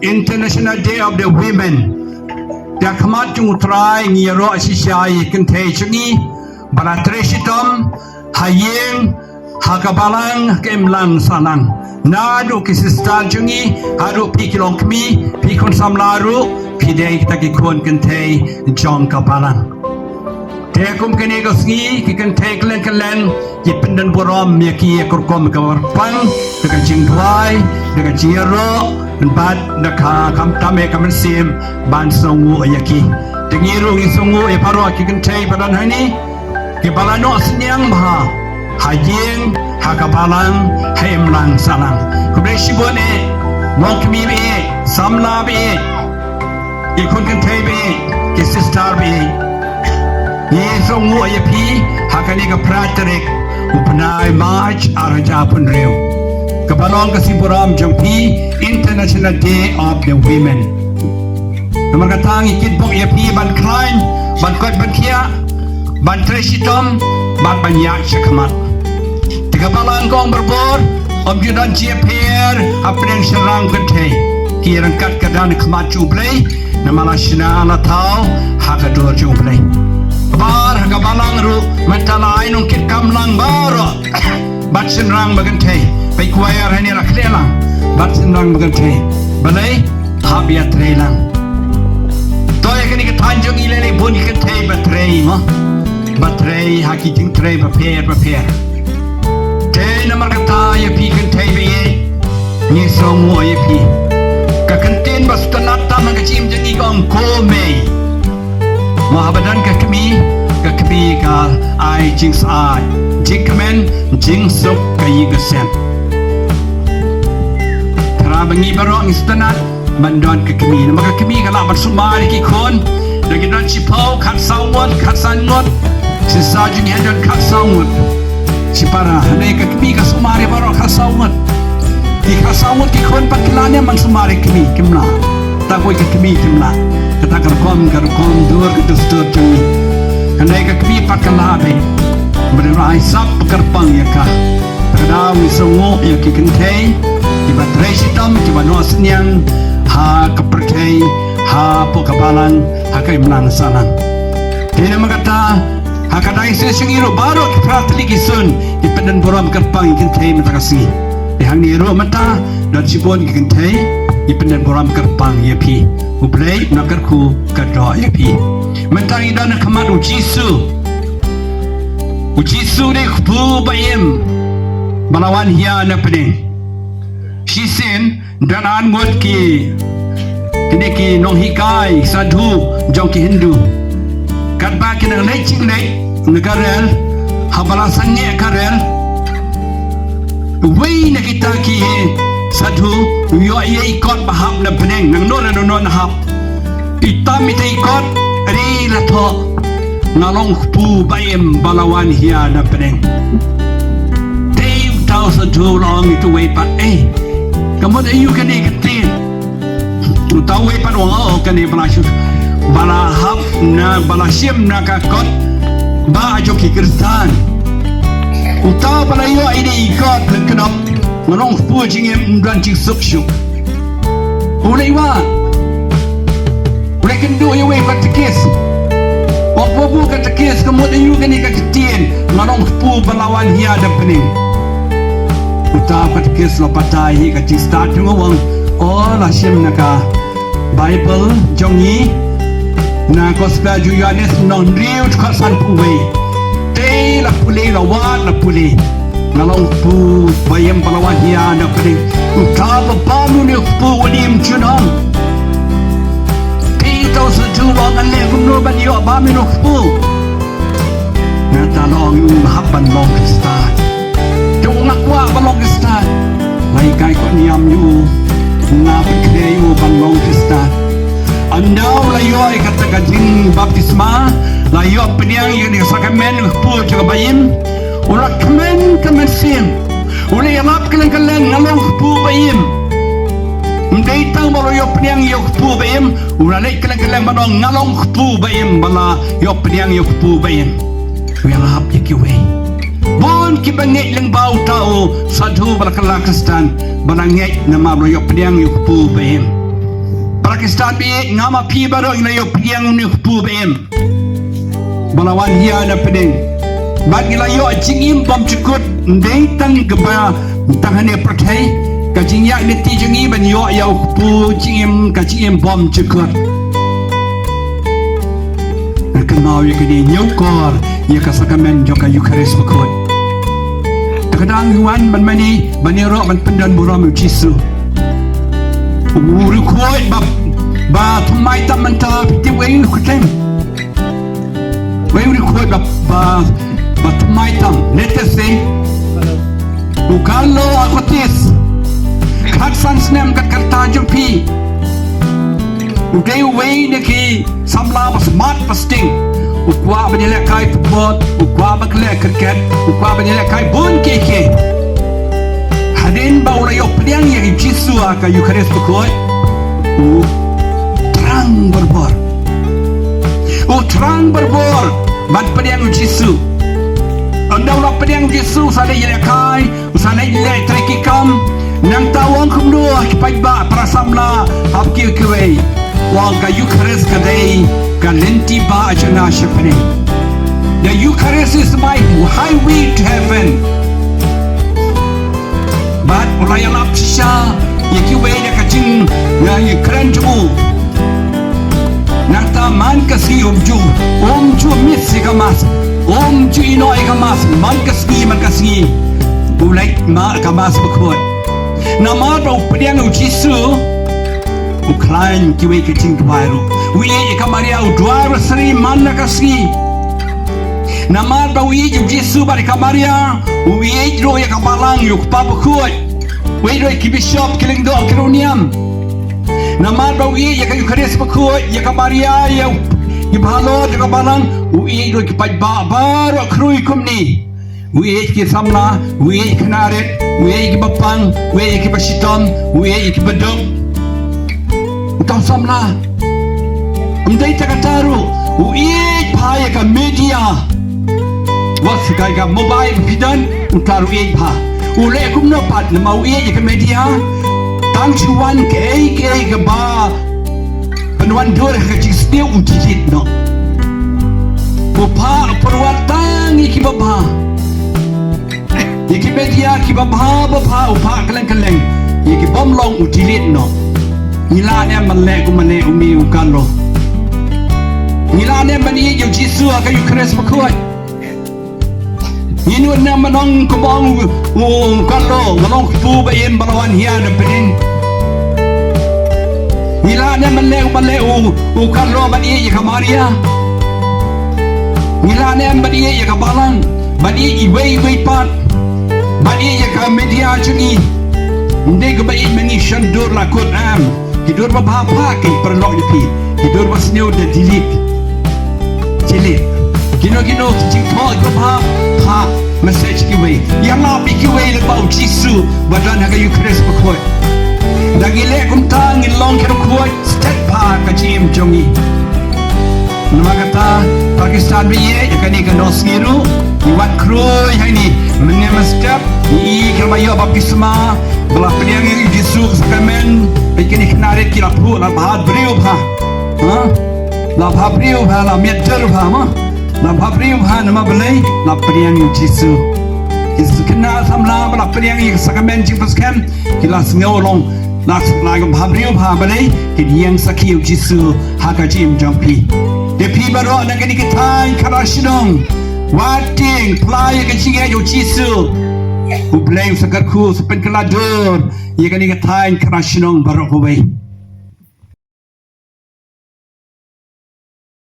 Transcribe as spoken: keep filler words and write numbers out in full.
International Day of the Women. Da ka khmat jong U Trai ngi ïaroh shisha ïa ki kynthei jong ngi ba la trei shitom ha ïing, ha ka balang, ha ka imlang sahlang. Naduh ki sister jong ngi haduh phi ki longkmie, phi khun samla ruh, phi dei kita ki khun kynthei jong ka balang. Te kum kane ka sngi ki kynthei kylleng kylleng ki pyndon burom ïa ki ïa ka rukom kaba kyrpang, da ka jingduwai, da ka jingïaroh, bad da ka khamtam ïa ka mynsiem ban sngewnguh ïa ki. Te ngi ruh ngi sngewnguh ïa baroh ki kynthei ba don hangne, kiba la noh synñiang bha ha ïing, ha ka balang, ha imlang sahlang. Khublei shibun eh, longkmie ba ïeit, samla ba ïeit, ki khun kynthei ba ïeit, ki sister ba ïeit. Ngi sngewnguh ïa phi ha kane ka phra tarik u bnai March ar hajar arphew hynriew, kaba long ka sngi burom jong phi, International Day of the Women. Namar kata ngi kitbok ïa phi ban khlaiñ, ban koit ban khiah, ban trei shitom, bad ban ïaid shakhmat. Te ka balang ka ong barabor, ym ju don jingïapher hapdeng shynrang kynthei. Ki ryngkat ka dak ha khmat jong U Blei, namar la shna la thaw ha ka dur jong U Blei. Kaba ar, ha ka balang ruh mynta la ai nongkitkam lang baroh. Bad shynrang ba kynthei, peit choir hangne la khleh lang. Bad shynrang ba kynthei, balei? Hap ïatrei lang. To ïa kane ka thaiñ jong ngi lei lei bun ki kynthei ba trei mo, ba trei ha ki jingtrei bapher bapher. Te namar kata ïa phi kynthei ba ïeit, ngi sngewnguh ïa phi. Ka kyntien ba sngewtynnat tam ha ka jingim jong ngi ka ong ko mei. Mo haba don ka kmie, ka kmie ka ai jingsyaid, jingkmen, jingsuk ka ïing ka sem. Te haba ngi baroh ngi sngewtynnat ban don ka kmie, namar ka kmie ka lah ban sumar ïa ki khun. Da ki don shiphew, khatsaw ngut, khatsan ngut. Shisha jong ngi don khatsaw ngut. Shipara, hynrei ka kmie ka sumar ïa baroh khatsaw ngut. Ki khatsaw ngut ki khun pat ki lah ne ban sumar ïa ka kmie, kim lah. Tang kawei ka kmie kim lah. Kata ka rukom, ka rukom dur, ka dustur jong ngi. Hynrei ka kmie pat ka lah beit. Ba dei ba ai sap kyrpang ïa ka. Te ka daw ngi sngewnguh ïa ki kynthei kiba trei shitom, kiba noh synñiang ha ka pyrthei, hapoh ka balang, ha ka imlang sahlang. Te namar kata, ha ka diocese jong ngi ruh baroh ki phra tylli ki zone ki pyndon burom kyrpang ïa ki kynthei mynta ka sngi. Te hangne ruh mynta don shibun ki kynthei ki pyndon burom kyrpang ïa phi. U Blei un kyrkhu kyrdoh ïa phi. Mynta ngi don ha khmat U Jisu. U Jisu u dei u kpu ba im ba la wan hia na bneng. Shisien don ar ngut ki, kine ki nonghikai, sadhu jong ki Hindu. Katba ki nang leit jingleit na ka rel, haba la sangeh ka rel, uwei na kita ki sadhu u ïoh ïa i kot ba hap na bneng, nangno nangno na hap. I tam ita i kot, ri la thoh, nga long u kpu ba im ba la wan hia na bneng. Te uta u sadhu u la ong ïa uwei pat, eh, ka mut aïu kane ka ktien? Uta uwei pat u ong, oh, kane ba la shu, ba la hap na, ba la shim na ka kot ba jong ki Khristan. Uta ba la ïoh ine i kot lyngknop, nga long u kpu jingim, ym don jingsuk shuh. U leit wad, u leit kynduh ïa uwei u katekist. U ong, babu katekist, ka mut aïu kane ka ktien, nga long u kpu ba la wan hia na bneng? Uta u katekist u la batai ïa ka jingstad jong u, u ong, oh, la shim na ka Baibl jong ngi, na Gospel jong u Ïoannis lynnong hynriew dkhot sanphew wei. Te la pule, la wad, la pule. Nga long u kpu ba im ba la wan hia na bneng. Uta ba bam une u kpu, une im junom. Te uta u sadhu u ong, ngan leh kumno ban ïoh bam une u kpu? Nangta la ong ïa u, hap ban long Khristan. Te u ong, nga kwah ban long Khristan. La hikai kot niam ïa u, la pynkhreh ïa u ban long Khristan. Ynda u la ïoh ïa kata ka jingbaptisma, la ïoh pdiang ïa kane ka sakramen u kpu jong ka ba im, u la kmen ka mynsiem. U la ïalap kylleng kylleng, nga long u kpu ba im. Ym dei tang ba u la ïoh pdiang ïa u kpu ba im, u la leh kylleng kylleng ban ong, nga long u kpu ba im ba la ïoh pdiang ïa u kpu ba im. U ïalap ïa kiwei. Bun kiba ngeit lyngba uta u sadhu ba la kylla Khristan, ba la ngeit namar ba la ïoh pdiang ïa u kpu ba im. Para Khristan baieit, nga ma phi baroh ngi la ïoh pdiang ïa u kpu ba im, ba la wan ïa na pdeng. Bad ngi la ïoh jingim bymjukut, ym dei tang kaba tang hane pyrthei. Ka jingïaid lynti jong ngi ban ïoh ïa u kpu jingim, ka jingim bymjukut. Nga kynmaw ïa kane, ñiewkor ïa ka sakramen jong ka Eukharist bakhuid. Te ka dang wan ban mane, ban ïaroh ban pyndon burom ïa u Jisu. U riewkhuid ba, ba thymmai tam mynta, phi tip uei u kyrteng? Uei u riewkhuid ba, ba, ba thymmai tam, let us say, u Carlo Acutis. Khatsan snem kat kata jong phi. U dei uwei na ki samla ba smat ba sting. U kwah ban ïalehkai football, u kwah ban leh cricket, u kwah ban ïalehkai bun kiei kiei. Hadien ba u la ïoh pdiang ïa u Jisu ha ka Eukharist bakhuid, u thrang barabor. U thrang barabor ban pdiang u Jisu. Ynda u la pdiang u Jisu, u sa leit ïalehkai, u sa leit leh trei ki kam. Nangta u ong kumno ha ki paidbah, para samla, ha kiwei kiwei? U ong ka Eukharist ka dei ka lynti ba jong nga sha pdeng. The Eucharist is my highway to heaven. Bad u la ïalap shisha ïa kiwei da ka jing, ïa, ïa kren jong u. Nangta man ka sngi um ju, um ju miss ïa ka mass, um ju ïehnoh ïa ka mass, man ka sngi, man ka sngi. U leit ma ka mass bakhuid. Namar ba u pdiang u Jisu, u khlaiñ kiwei ki jingduwai ruh. U ïeit ïa ka Maria, u duwai rosary man la ka sngi. Namar ba u ïeit ïa u Jisu bad ïa ka Maria, u ïeit ruh ïa ka balang, ïa u kpa bakhuid. U ïeit ruh ïa ki bishop, ki lyngdoh, ki riewniam. Namar ba u ïeit ïa ka Eukharist bakhuid, ïa ka Maria, ïa u, ïa u Bahalor, ïa ka balang, u ïeit ruh ïa ki paidbah baroh khrui kumne. U ïeit ki samla, u ïeit ki khynnah rit, u ïeit ki bapang, u ïeit ki bashitom, u ïeit ki baduk. Uta u samla. Ym dei tang kata ruh, u ïeit bha ïa ka media. Wat shu kai ka mobile phi don, uta ruh u ïeit bha. U leh kumno pat namar u ïeit ïa ka media. Tang shu wan kaei kaei kaba pynwandur ha ka jingsniew u delete noh. U phah pyrwat tang ïa kiba bha. Ïa ki media kiba bha ba bha u phah kylleng kylleng. Ïa ki bym long u delete noh. Ngi lah ne em ban leh kumba leh une u Carlo? Ngi lah ne em ban ïeit ïa u Jisu ha ka Eukharist bakhuid? Ngi nud ne em ban ong kumba ong u, u Carlo, nga long kpu ba im ba la wan ïa na pdeng. Ngi lah ne em ban leh kumba leh u, u Carlo ban ïeit ïa ka Maria? Ngi lah ne em ban ïeit ïa ka balang, ban ïeit iwei iwei pat, ban ïeit ïa ka media jong ngi? Ym dei kaba ïeit ma ngi shan dur la kut em. Ki dur ba bha phah, ki paralok ïa phi. Ki dur ba sniew da delete. Delete. Kino kino ki jingthoh kiba bha, phah message kiwei. Ïalap ïa kiwei lyngba u Jisu ba don ha ka Eukharist bakhuid. Da ngi leh kumta ngi long ki riewkhuid stet bha ka jingim jong ngi. Namar kata, para Khristan baieit, ha kane ka nongsngi ruh ngi wan khrui hangne, mynne mynstep ngi i ki ba ïoh baptisma, ba la pdiang ïa u Jisu ha ka sakramen, bad kine ki khynnah rit ki la phuh, la bha briew bha. Ha? La bha briew bha, la miat dur bha, ma? La bha briew bha namar balei? La pdiang ïa u Jisu. Ki khynnah samla ba la pdiang ïa ka sakramen jingpynskhem, ki la sngew long, la, la bha briew bha balei? Kin ïeng sakhi ïa u Jisu ha ka jingim jong phi. Te phi baroh na kane ka thaiñ Khara Shnong, wat tieng, plie ïa ka jingngeit ïa u Jisu. U Blei u sa kyrkhu, u sa pynkylla dur ïa kane ka thaiñ Khara Shnong baroh kawei.